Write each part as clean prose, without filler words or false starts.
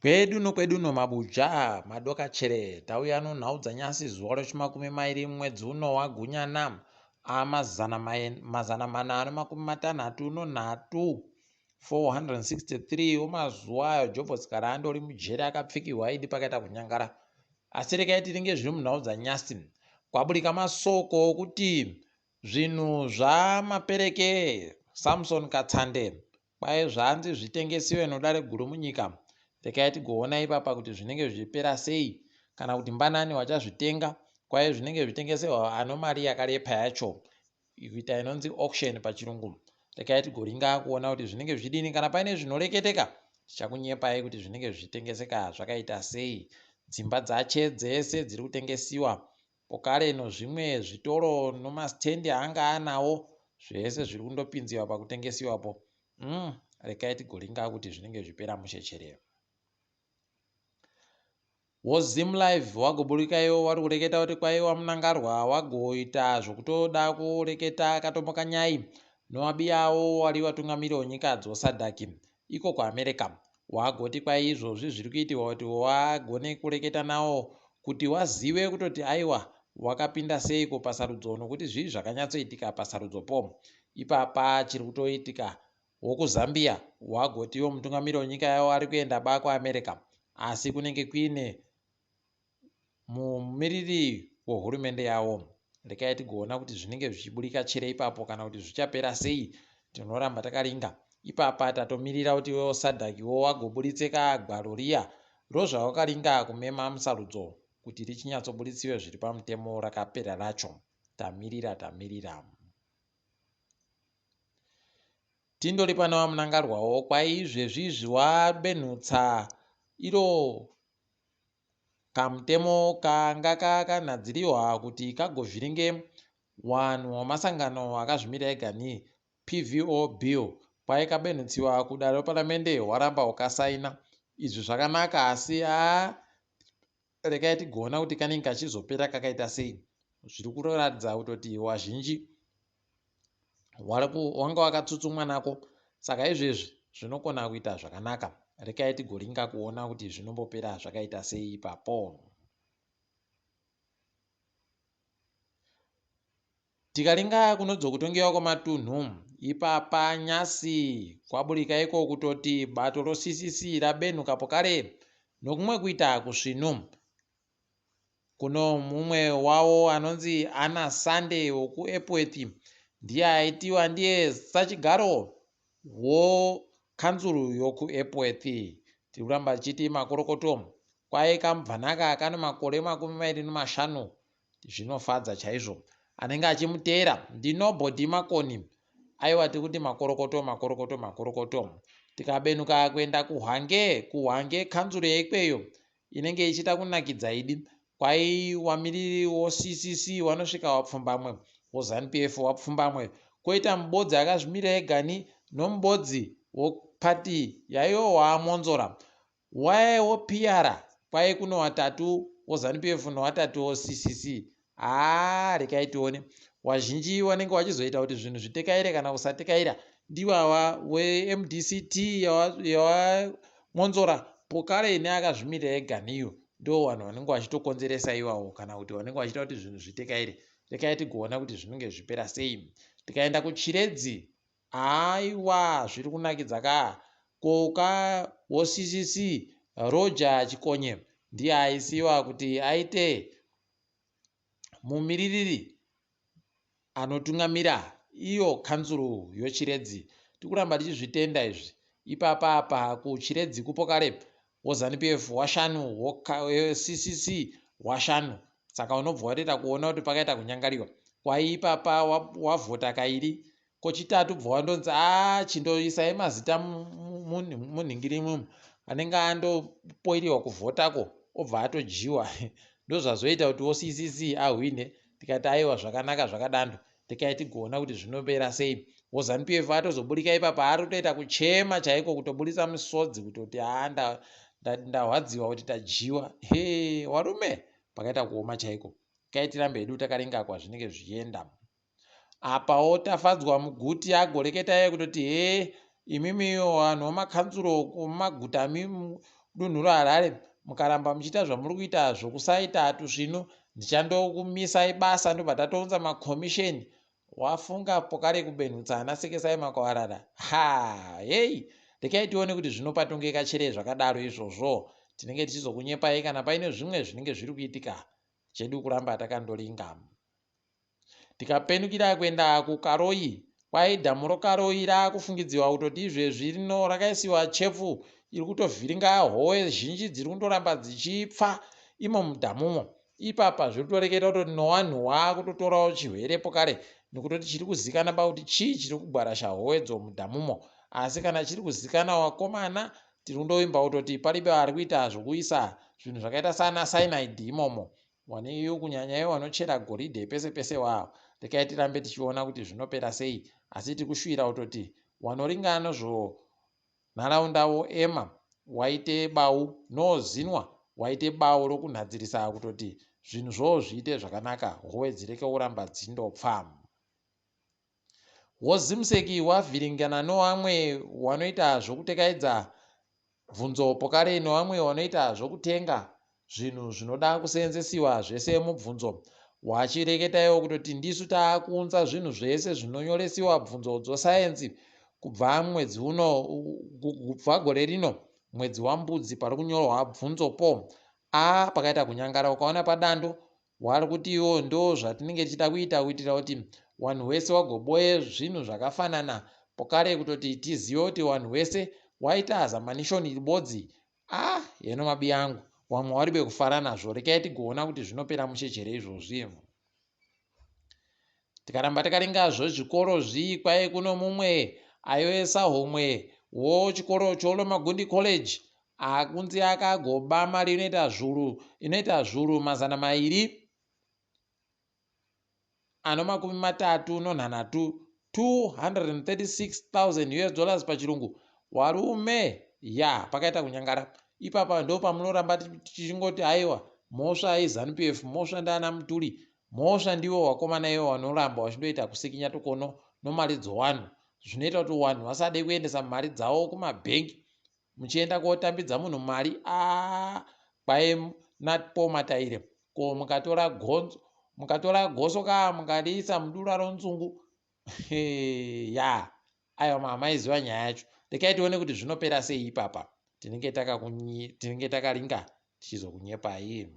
Kwedu nokwedu no mabuja madoka chere tauya nonhau dzanyasi zuva rechimakumi mairi mwedzi uno wagunyana amazana 463 463 omazuva ayo Jobho Tsikara andori mujeri akapfikirwa idi pakaita kunyangara. Asi rekai tiringe zviri munhau dzanyasi. Kwaburika masoko okuti zvinhu zvaMapereke Samson Katsande Kwai zvanzi zvitengesiwe nodare guru munyika. Rekai tigoona ipapa kuti zvinenge zvichipera sei kana kuti mbanani vachazvitenga. Kwai zvinenge zvichitengeserwa ano mari yakarepa yacho kuita inonzi auction pachirungu. Rekai tigoringa kuona kuti zvinenge zvichidini kana paine zvinoreketeka tichakunyepai kuti zvinenge zvichitengeseka zvakaita sei. Dzimba dzache dzese dziri kutengesiwa Pokare nozvimwe zvitoro nomasitendi aanga anawo zvese zviri kundopinziwa pakutengesiwapo. Umm rekai tigoringa kuti zvinenge zvipera mushe chere. WoZimLive wagoburika iwo wari kureketa kuti kwaiwa Mnangarwa wagoita zvokutoda kureketa katombo kanyai nowabiyawo wari watungamiri wonyika dzoSADC iko kuAmerica. Wagoti kwai izvozvi zviri kuitirwa kuti wagone kureketa nawo kuti wazive kutoti aiwa wakapinda seiko pasarudzo nokuti zvii zvakanyatsoitika pasarudzo po. Ipapa chiri kutoitika wokuZambia wagotiwo mutungamiri wenyika yawo ari kuenda ba kuAmerica asi kunenge kuine Mumiriri wehurumende yawo. Rekai tigoona kuti zvinenge zvichiburika chere ipapo kana kuti zvichapera sei. Tinoramba takaringa. Ipapa tatomirira kuti iwewo SADC wo wagoburitse ka gwaro riya rozvawakaringa kumema musarudzo kuti richinyatsoburitsiwe zviri pamutemo rakapera racho. Tamirira tamirira. Tindori pana vaMnangarwawo kwai izvezvi izvi wabenhutsa iro Kamutemo kanga kakanhadziriwa kuti kagovhiringe wanhu wamasangano akazvimirira ega ni PVO Bill kwai kabenhutsiwa kudare reparamende waramba ukasaina. Izvi zvakanaka asi haa rekai tigoona kuti kanenge kachizopera kakaita sei. Zviri kuratidza kutoti wazhinji wanga wakatsutsumwa nako saka izvezvi zvinokona kuita zvakanaka rekai tigoringa kuona kuti zvinombopera zvakaita sei ipapo. Tikaringa kunonzi kutongewa kwematunhu ipapa nyasi kwaburika iko kutoti bato roCCC rabenhuka pokare nokumwe kuita kusvinu. Kuno mumwe wavo anonzi Anna Sunday wokuEpworth ndiye aitiwa ndiye sachigaro wokanzuru yokuEpworth. Tiri kuramba tichiti makorokoto kwaye kamubvanaka kane makore 25 zvinofadza chaizvo. Anenge achimuteera ndiNobody Makoni. Aiwa tiri kuti makorokoto makorokoto makorokoto. Tikabenuka kuenda kuHwange, kuHwange kanzuru yeikweyo inenge ichiita kunakidza idi. Kwai wamiriri woCCC wanosvika wapfumbamwe, woZanu PF wapfumbamwe, koita mubodzi akazvimirira egani nomubodzi woparty yaiwo waMwonzora. Waye woPR kwai kuno watatu woZanu PF nowatatu woCCC. Haa rekai tione. Wazhinji wanenge wachizoita kuti zvinhu zvitekaire kana kusatekaira ndiwawa weMDCT yawaMwonzora pokare neakazvimirira ega niyo ndo vanhu vanenge vachitokonzeresa iwawo kana kuti vanenge vachiita kuti zvinhu zvitekaire. Rekai tigoona kuti zvinenge zvichipera sei. Tikaenda kuChiredzi aiwa zviri kunakidza ka ko ka woCCC Roger Chikonye ndiye aisiwa kuti aite Mumiririri anotungamira iyo kanzuru yoChiredzi. Tikuramba tichizvitenda izvi. Ipapa apa kuChiredzi kuPokare woZanu PF washanu woCCC washanu. Saka unobva watoita kuona kuti pakaita kunyangariwa. Kwai ipapa wavhota kairi Kochitatu bva wandonzi aah chindoisai mazita munhingiri imumu anenge andopoiriwa kuvhotako obva atodyiwa ndozvazoita kuti oCCC ahwinhe tikati aiwa zvakanaka zvakadando rekai tigoona kuti zvinopera sei woZanu PF atozoburika ipapa ari kutoita kuchema chaiko kutoburitsa misodzi kutoti haa ndahwadziwa kuti tadyiwa hee warume pakaita kuoma chaiko kai tirambe hedu takaringa kwazvinenge zvichienda Apawo Tafadzwa Muguti agoreketa iye kutoti hee imimi vanhu vemakanzuro mumaguta Dunhu reHarare mukaramba muchiita zvamuri kuita zvokusaita tusvinu ndichandokumisai basa ndobva tatounza makomisheni wafunga pokare kubenhutsa ana sekesai makwarara ha hei rekai tione kuti zvinopatongeka chere zvakadaro izvozvo tinenge tichizokunyepai kana paine zvimwe zvinenge zviri kuitika chedu kuramba takandoringa Tikapenukira kuenda kuKaroi, kwai dhamu roKaroi raakufungidziwa kutoti izvezvi rino rakaisiwa chepfu iri kutovhiringa howe zhinji dziri kundoramba dzichipfa imo mudhamumo. Ipapa zviri kutoreketa kutoti nowanhu waakutotorawo chihwere pokare nekutoti chiri kuzikana pakuti chii chiri kugwarasha howedzo mudhamumo. Asi kana chiri kuzikana wakomana tiri kundovimba kutoti paribe ari kuita zvokuisa zvinhu zvakaita sana cyanide imomo Waneiyo kunyanya ivo vanochera goridhe pese pese wawo. Rekai tirambe tichiona kuti zvinopera sei asi tiri kushuwira kutoti wanoringana nozvonharaunda woema waite bau no zinwa waite bau rokunhadzirisa kutoti zvinhu zvoo zviite zvakanaka howe dzireke kuramba dzindopfa. WoZimsec wavhiringana nowamwe wanoita zvokutekaidza bvunzo pokare nowamwe wanoita zvokutenga zvinhu zvinoda kuseenzesiwa zvese mubvunzo. Wachireketa iwo kutoti ndisu taakuunza zvinhu zvese zvinonyoresiwa bvunzo dzosayenzi kubva mwedzi uno kubva gore rino mwedzi waMbudzi pari kunyorwa bvunzo po a pakaita kunyangara ukaona padando Wari kuti iwo ndo zvatinenge tichida kuita kuitira kuti wanhu wese wagoboye zvinhu zvakafanana pokare kutoti tizive kuti wanhu wese waita zamanishoni ribodzi ah heno mabi angu wamwe waribe kufara nazvo rekai tigoona kuti zvinopera mushe chere izvozvi. Tikaramba takaringa zvezvikoro zvii kwai kuno mumwe aive sahomwe wochikoro choLomagundi College akunzi akagoba mari inoita zvuru inoita zvuru 200 ano 36 236,000 us dollars pachirungu warume ya pakaita kunyangara ipapa ndo pamunoramba tichingoti aiwa mhosva izanu pf mhosva ndaana mutuli Mhosva ndivo wakomana ivo vanoramba vachindoita kusikinya tukono nomari dzowanhu zvinoita kuti wanhu vasade kuendesa mari dzavo kumabhengi muchienda kotambidza munhu mari aa kwai napo mataire ko mukatora gonzo mukatora goso kaa mukariisa mudura ronzungu ya aiwa mamaiziva nyaya yacho rekai tione kuti zvinopera sei ipapa tinenge tinenge takaringa tichizokunyepai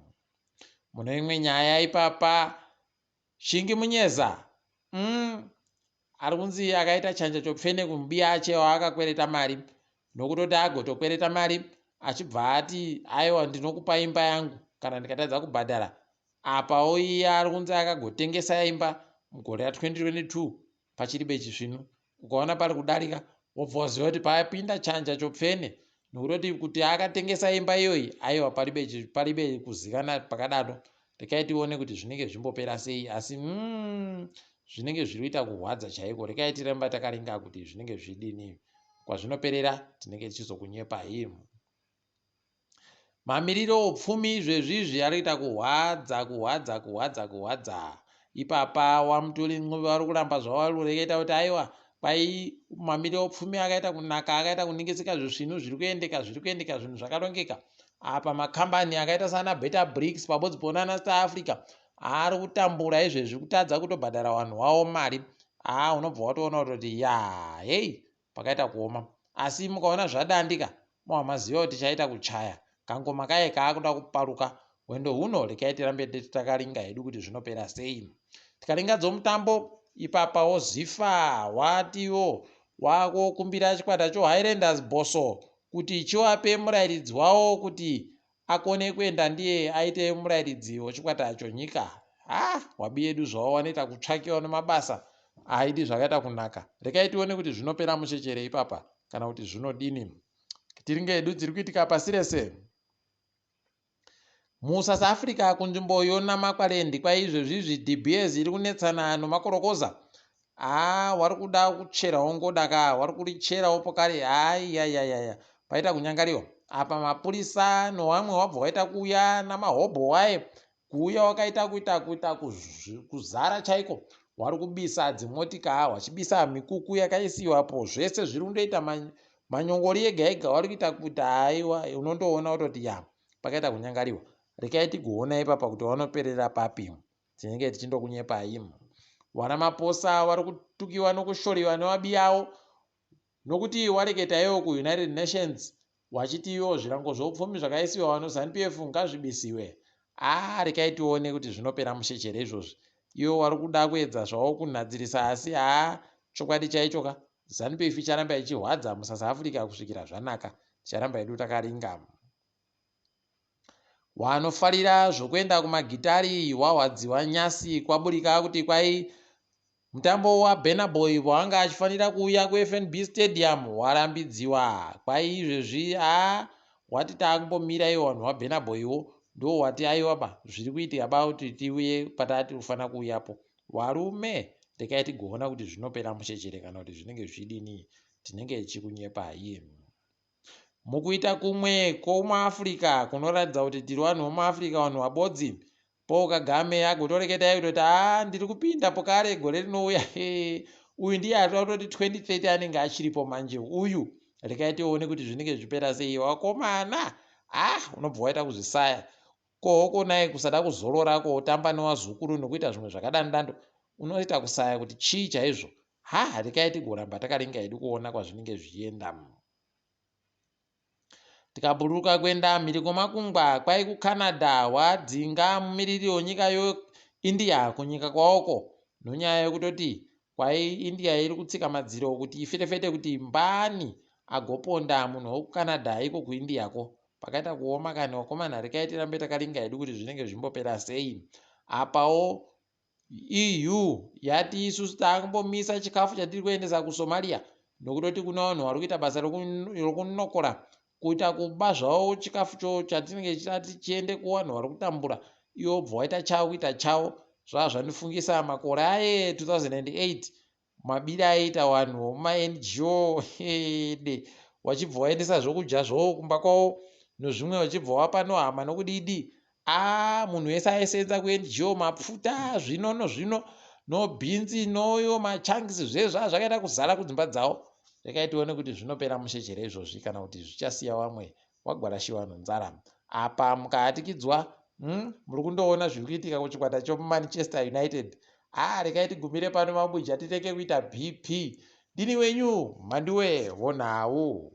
Mune imwe nyaya ipapa Shingi Munyeza mm, ari kunzi akaita chanja chopfene kumubiya ache waakakwereta mari nokutoti agotokwereta mari achibva ati aiwa ndinokupa imba yangu kana ndikatadza kubhadhara apawo iye ari kunzi akagotengesa imba mugore ra 2022 pachiri bechisvinu ukaona pari kudarika wobva waziva kuti papinda chanja chopfene nokutoti kuti akatengesa imba iyoyi aiwa paribe paribe kuzivana pakadaro rekai tione kuti zvinenge zvimbopera sei asi mm, zvinenge zviri kuita kurwadza chaiko rekai tiramba takaringa kuti zvinenge zvidini kwazvinoperera tinenge tichizokunyepai Mamiriro oupfumi izvezvi izvi ari kuita kuhwadza kuhwadza kuhwadza kuhwadza. Ipapa waMutuli Ncube vari kuramba zvavo vari kureketa kuti aiwa kwai mamiriro oupfumi akaita kunaka akaita kuningisika zvisvinu zviri kuendeka zviri kuendeka zvinhu zvakarongeka. Apa makambani akaita sana Beta Bricks pabodzi ponana Star Africa ari kutambura izvezvi kutadza kutobhadhara vanhu wavo mari. Haa unobva watoona kutoti yaa hei pakaita kuoma asi mukaona zvadandika mava maziva kuti chaita kuchaya kangoma kaye kaakuda kuparuka hwendo huno rekai tirambe takaringa hedu kuti zvinopera sei tikaringa dzomutambo ipapa wozifa watiwo wakukumbira chikwata chohighlanders boso kuti chiwape murairidzi wawo kuti akone kuenda ndiye aite murairidzi wechikwata chonyika ha wabi yedu zvavo wanoita kutsvakiwa nemabasa haidi zvakaita kunaka rekai tione kuti zvinopera muchechere ipapa kana kuti zvinodini tiringe hedu dziri kuitika pasi rese musouth africa kunzvimbo yonamakwarendi kwaizvezvizvi dbs iri kunetsana nomakorokoza Haa wari kuda kucherawo ngoda ka wari kuricherawo pokare haiyayayaya paita kunyangariwa apa mapurisa nowamwe wabva waita kuuya namahobho waye kuuya wakaita kuita kuita kuzara chaiko wari kubisa dzimotika wachibisa mikuku yakaisiwapo zvese zviri kundoita Manyongori ega ega wari kuita kuti haiwa unondoona kutoti ya pakaita kunyangariwa. Rekai tigoona ipapa kuti wanoperera papi. Tinenge tichindokunyepai. WaRamaphosa wari kutukiwa nokushoriwa newabiyawo nokuti wareketa iwo kuUnited Nations wachiti iwo zvirango zvoupfumi zvakaisiwa vano ZANU-PF ngazvibisiwe. Haa rekai tione kuti zvinopera mushe chere izvozvi. Iwo wari kuda kuedza zvawo kunhadzirisa asi haa chokwadi chaicho ka ZANU-PF icharamba ichihwadza muSouth Africa kusvikira zvanaka. Ticharamba hedu takaringa. Wanofarira zvokuenda kumagitari wahwadziwa nyasi kwaburika kuti kwai mutambo waBurna Boy wanga achifanira kuuya kuFNB Stadium warambidziwa. Kwai izvezvi haa wati taakumbomira iwo vanhu waBurna Boy wo ndo wati aiwa ba zviri kuitika ba kuti tiuye patati kufanira kuuyapo. Warume rekai tigoona kuti zvinopera mushe chere kana kuti zvinenge zvichidini tinenge tichikunyepai. Mukuita kumwe kwomuAfrica kunoratidza kuti tiri vanhu vomuAfrica vanhu vabodzi, Paul Kagame agotoreketa iye kutoti haa ndiri kupinda pokare gore rinouya uyu ndiye ari kutoti 2030 anenge achiripo manje uyu rekai tione kuti zvinenge zvichipera sei wakomana ah unobva waita kuzvisaya ko hokonai kusada kuzorora kotamba newazukuru nokuita zvimwe zvakadandando unoita kusaya kuti chii chaizvo ha rekai tigoramba takaringa hedu kuona kwazvinenge zvichienda. Tikaburuka kuenda mhiri kwemakungwa kwai kuCanada wadzinga mumiriri wenyika yoIndia kunyika kwawoko nonyaya yekutoti kwai India iri kutsika madziro kuti iferefete kuti mbani agoponda munhu wekuCanada iko kuIndia ko. Pakaita kuoma kani wakomana rekai tirambe takaringa hedu kuti zvinenge zvimbopera sei. Apawo EU yati isusu takumbomisa chikafu chatiri kuendesa kuSomalia nokutoti kune vanhu vari kuita basa rokunokora kuita kuba zvavo chikafu cho chatinenge tichati chiende kuvanhu vari kutambura iwo wobva waita chavo kuita chavo zvava zvandifungisa makore aye 2008 Mabira aiita vanhu vomumaNGO ede wachibva waendesa zvokudya zvavo kumba kwavo nozvimwe wachibva wapa nohama nokudidi aa munhu wese aisenza kuNGO mapfuta zvino nozvino nobhinzi noyo machangisi zvese zvaa zvakaita kuzara kudzimba dzavo rekai tione kuti zvinopera mushe chere izvozvi kana kuti zvichasiya vamwe wagwarashiwa nonzara apa mukahatikidzwa muri kundoona zviri kuitika kuchikwata chomumanchester united haa rekai tigumire pano mabuja titeke kuita bp ndini wenyu mhanduwe wonhau.